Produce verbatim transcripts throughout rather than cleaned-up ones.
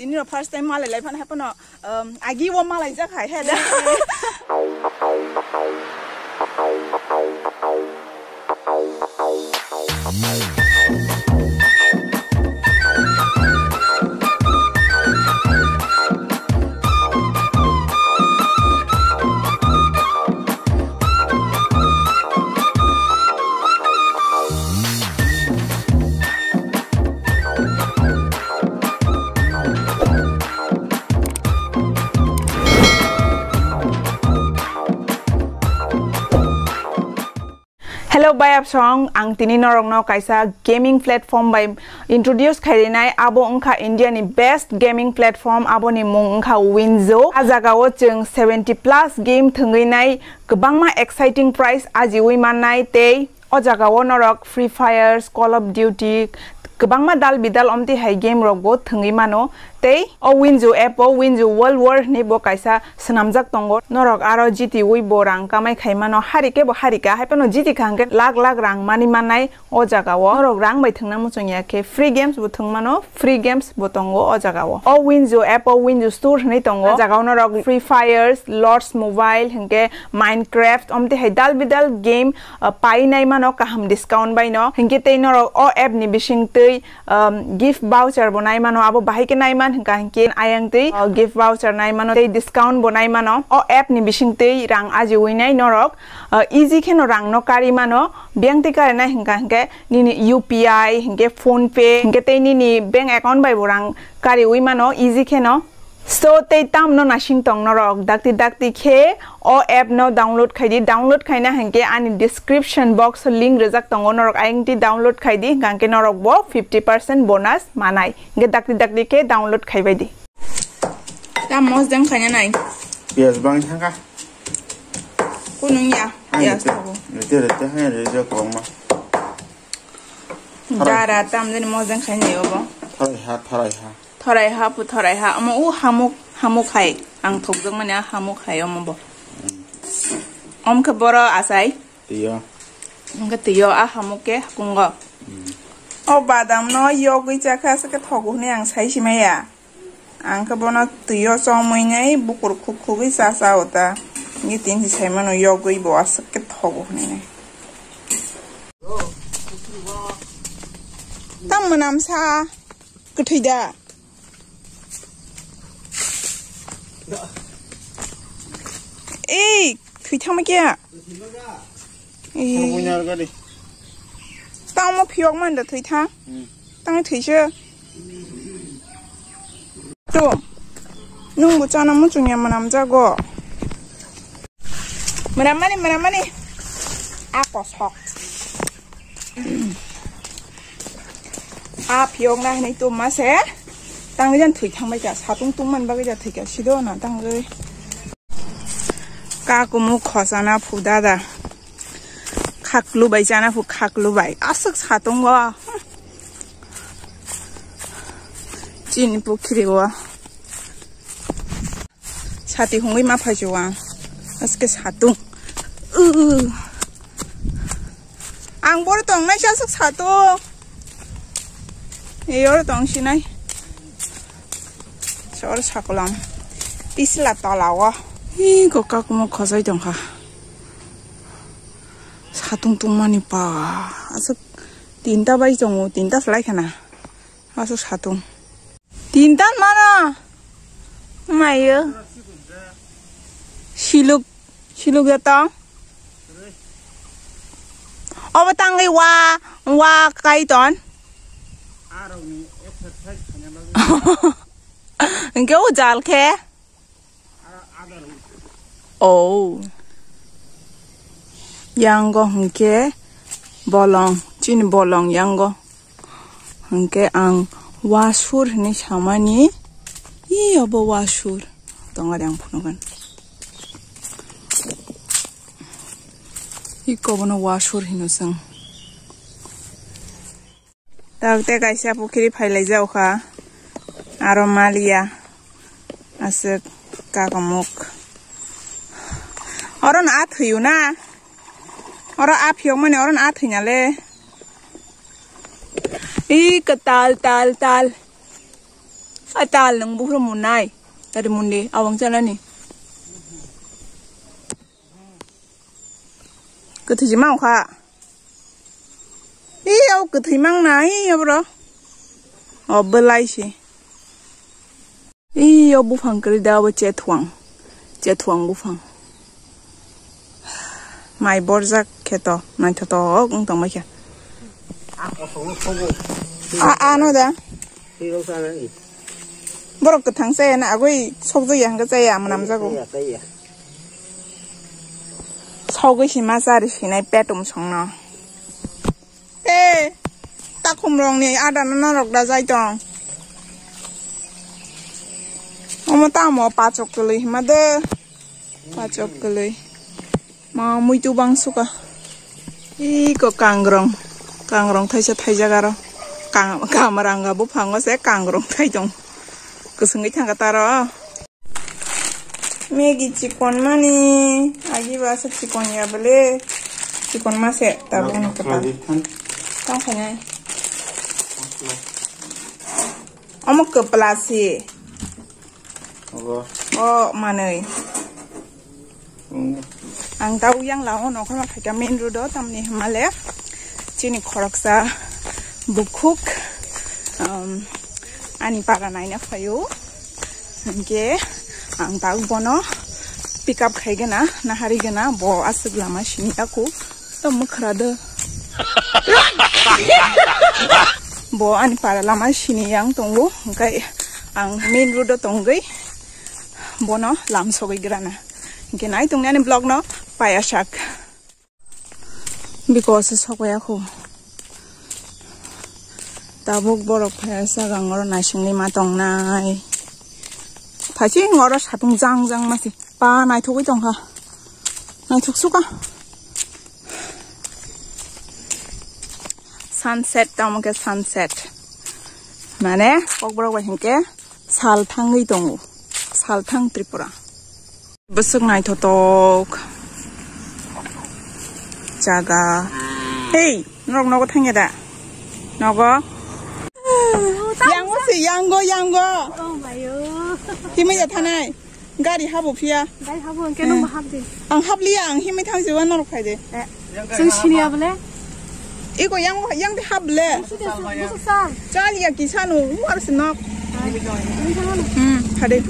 Ini no first time malai lai phano hapono, um, agi wo malai jak hai he da. Hello, bayapsong, ang tini norokno kaisa gaming platform bai introduce khairinai, abo wngkha India ni best gaming platform, aboni mung wngkha Winzo. A jagao chwng seventy plus game thwngwi nai, kwbangma exciting prize ajiwi mannai, tei o jagao norok Free Fires, Call of Duty, kwbangma dal bidal omtwi hai game rokbo thwngwi mano. Tei o Winzo app o Winzo World War hinwi bo kaisa swnamjak tongo. Norok aro G T ui bo rang kamai khai mano. Hari khe bo hari ka, hai phano G T kha hwnkhe lakh lakh rang mani mannai o jagao. Norok rang bai thwngna muchung ya khe free games bo thwng mano, free games bo tongo o jagao. O Winzo app o Winzo Store hinwi tongo. O jagao norok Free Fires, Lords Mobile, hinkhe Minecraft, omtwi hai dal bidal game, uh, pai nai mano kaham discount bai no. Hinkhe tei norok o app ni bising twi um, gift voucher bo nai mano, abo bahai khe nai man hwnkha hinkhe ayang twi, uh, gift voucher nai mano tei discount bo nai mano. O app ni bising twi rang ajiwi nai norok, uh, easy kheno rang no kari mano, biyang twi kari nai hwnkha hinkhe nini U P I hinkhe PhonePe hinkhe tei nini bank account bai bo rang kariwi mano easy kheno. So, tei tamno nasing tong norok, dakti dakti khe o app no download khai di, download khaina hinkhe ani description box o link rijak tongo, norok ayang twi download khai di, hwnkha hinkhe norok bo fifty percent bonus manai, hinkhe dakti dakti khe download khai bai di. Tam mos jang khaina nai. Piyaj bang thangka. Kunung ya, Ang piyaj rete, thogo. Rete, rete, hai rete, kwbangma. Dara tam jani mos jang khaina obo. Thorai ha, thorai ha. Thorai ha, pu thorai ha. Omo u hamuk, hamuk hai. Ang thokjak mani a hamuk hai omo bo. Om khe boro asai. Tiyo. Ang khe tiyo a hamuk khe kungo. O badam no yogwi chakha se khe thogo hwnwi ang sai simaya. Ang khe bono tiyo chomwi nai bukur khuk khugwi cha cha o ta. Ngi tin si sai mano yogwi bo aswk khe thogo hwnwi nai. Tam mwnam sa. Kwthwi da? Ei, thwi thangma kya? Ei. Tamo phiyok man da thwi thang? Hmm. Tang thwi se. To. Nung bo chana muchung ya manam jago. Manam mani, manam mani. A kosok. A phiyok na hinwi tum ma se. Tangwi jan thwi thang bai kha. Satung tung man bagwi ja thwi kha. Sido na tangwi. Kakumu khosana phu dada. Khaklu bai chana phu khaklu bai. Aswk satung go. Chini pukhiri o. Sati hungwi ma phai chuwa. Aske satung. Uh. Ang bor tong nai sa suk satung. Eyor tong sinai. Sor sakulam. Pisla tola o. Hi ko kakumo khosai tong kha. Satung tung mani pa. Asuk tinta bai tongo, tinta slai khana. Asuk satung. Tinta mano. Mayo. Siluk, siluk ya tong. Obo tangwi wa, wa kai ton. Hingke o jal khe. Oh. Yango hingke bolong, chini bolong yango. Hingke ang wasur hinui samani, ih, obo wasur. Tongari ang phunukgwn. Iko bono wasur hino chwng. Tabuk tei kaisa pukhiri phailaijak kha. Aro maliya. Aswk kakamuk. Oro no a thwiyo na? Oro a phiyokmani oro no a thwina le. Ih, kwtal, tal, tal. Ai tal nung bukhro munai. Tadi mundi awang chalani. Kwthwi si ma ongkha. Ih, o kwthwi mang na, ih, o bro. O belai si. Ih, o buphang kwrwi da, o chethuang. Chethuang buphang. Mai borjak kheto, naithotok wng tongbai khe. A, ano da. Borok kwthang chaya na agwi sokjak ya hwnkhe chaya, mwnam jago. Chaya, chaya. Sogwi sima chari sinai petum songno. Eh, takhum rokni adano norok da jai tong. Omo tamo pachok kwlwi hima de. Pachok kwlwi. Ma muitu bang suka. Iko kangrong. Kangrong thaisa thaijak aro. Kang-, kamranga buphango se kangrong thai tong. Kwswngwi thangkha taro. Maggie chikon mani. Agi ba se chikon ya bole. Chikon ma se tabuk no kwtal. Tang khainai. Omo kwpla si. Ogo. O manwi. Mm. Ang tau yang lao nokhorma phaikha main road o, tamni hwnmale chini khoroksa bukhuk, um, ani para naina phaio. Hinkhe ang tau bono pick up khaigena, naharigena, bo aswk lama sini aku. To mwkhra de. Bo ani para lama sini yang tongo, hwnkhe ang main road o tongwi bono lam sogwi grana. Hwnkhe nai tongni ani vlog no paya sak. Biko se sokya kho. Tabuk borok phaya sak ang oro naisingwi ma tongnai. Phaising oro satung jang jang ma se. Pa naithogwi tongkha. Naithok suka. Sunset tamo khe sunset. Mane kokborok bai hinkhe sal thangwi tongo. Sal thang Tripura. Bwswk naithotok jaga. Hey, norok nogo thangya da? Nogo? Yango se, yango, yango. Oh, mayo. Kimai ya thanai? Gari habo phiya. Gari habo, ang keno hap de. Ang habliya, ang himai thang jiwa norok phai de. Eh, chwng siniya bole? Iko yang, yang de hable. Musu de, musu sal. Chaliya kisanu, war se nok. Hmm, hade.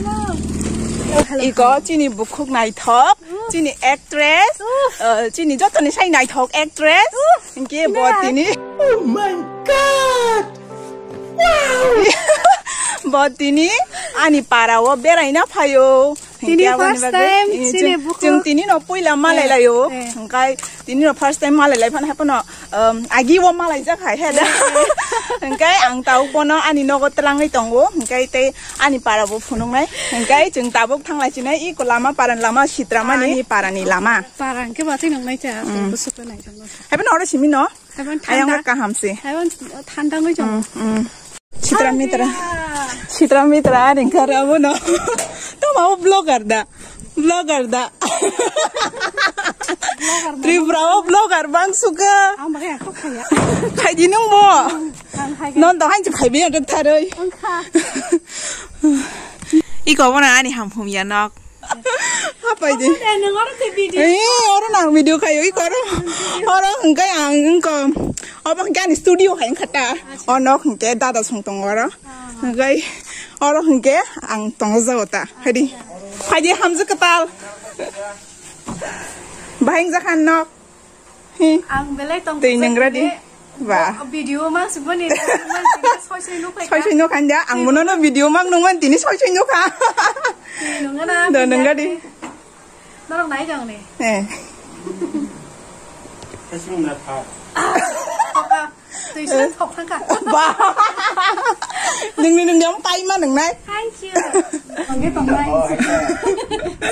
Iko chini bukhuk naithok, chini actress, eh, chini jotoni sai naithok actress. Hinkhe bo tini. Oh my God! Wow! Bo tini ani para o beraina phaio. Tini first time chini bukhuk. Chwng tini no puila malai laio. Eh, eh. Hwnkhe tini no first time malai lai phano hapono, um, agi o malai jak hai he da. Eh, eh. Hwnkhe ang tau bono ani nogo twlangwi tongo. Hwnkhe tei ani para bo phunuknai. Hwnkhe chwng tabuk thanglai chinai i ko lama paran lama sitramani parani lama. Para hwnkhe bathai nongnai cha. Mm. Busuk nai tongo. Hapono oro simi no. Ayang kaham se. Ayang thanda wngwi tongo. Mm, mm. Sitra mitra. Sitra mitra, ari kar abo no. Toma o vlogger da. Vlogger da. Tripura o vlogger bang suka. Ang bagwi ang tok khaya. Khaidi nung bo. Ang khai. Non to hanchi phaibi ang tharoi. Ang kha. Iko bo na ani ham hum ya nok. Hapai di. Eh, oro nang video khayo, iko oro. Oro hwnkhe ang wngkha. Obo hwnkhe ani studio hai wngkha ta. Ono hwnkhe dada song tongo oro. Hwnkhe oro hwnkhe ang tongo jago ta. Haidi. Haidi hamjak kwtal. Bahai wngjakha nok. He. Ang belai tong. Twi nung ready? Ba. Video mang siboni, mang siboni, soi soi nuk. Soi soi nuk khan dia, ang mono no video mang nung man tini soi soi nuk kha. Twi nung na. Do nung ready? Norok nai jang ni. Eh. Kasi nung na pha. Twi soi thok thang kha. Ba. Nung ni nung jam kai ma nung nai. Thank you. Ang ge tong nai.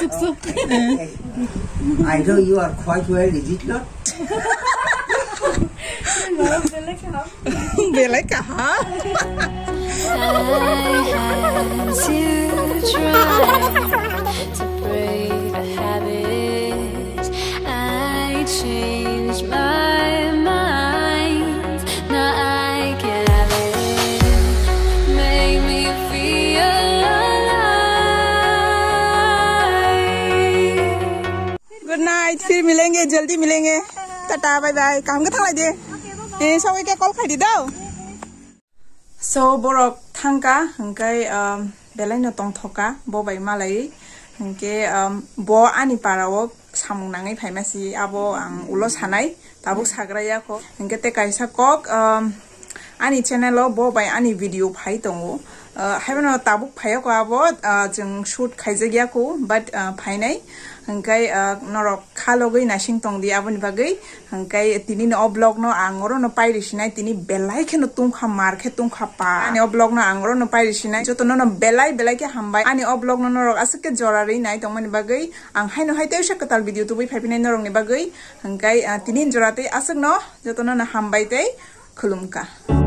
Suk suk. I know you are quite well, is it not? Belai kaham. I had to try to break the habit. I changed my mind. Now I can have it. Make me feel फिर मिलेंगे, जल्दी मिलेंगे। Tata, bye bye. Kaham khe thanglai di. Eh, sawi khe call khai di do. So, borok thangka, hwnkhe, um, belai no tongthoka, bo bai malai. Hwnkhe, um, bo ani para o samung nangwi phaima si, abo ang ulo sanai, tabuk sagra ya kho. Hwnkhe tei kaisa kok, um, ani channel o bo bai ani video phai tongo. Uh, haibono tabuk phai ya kho abo, uh, chwng shoot khaijak ya kho, but, uh, phainai. Hwnkhe, uh, norok kha logwi naising tong di aboni bagwi. Hwnkhe tini no o vlog no ang oro no pairi sinai, tini belai kheno tungkha, mar khe tungkha pa. Ani o vlog no ang oro no pairi sinai, joto no no belai belai khe hambai. Ani o vlog no norok aswk khe jora rwi nai tongmani bagwi, ang haino hai teisa kwtal video tubui phai phinai norok ni bagwi. Hwnkhe, ah, tini jora tei aswk no joto no no hambai tei khulumkha.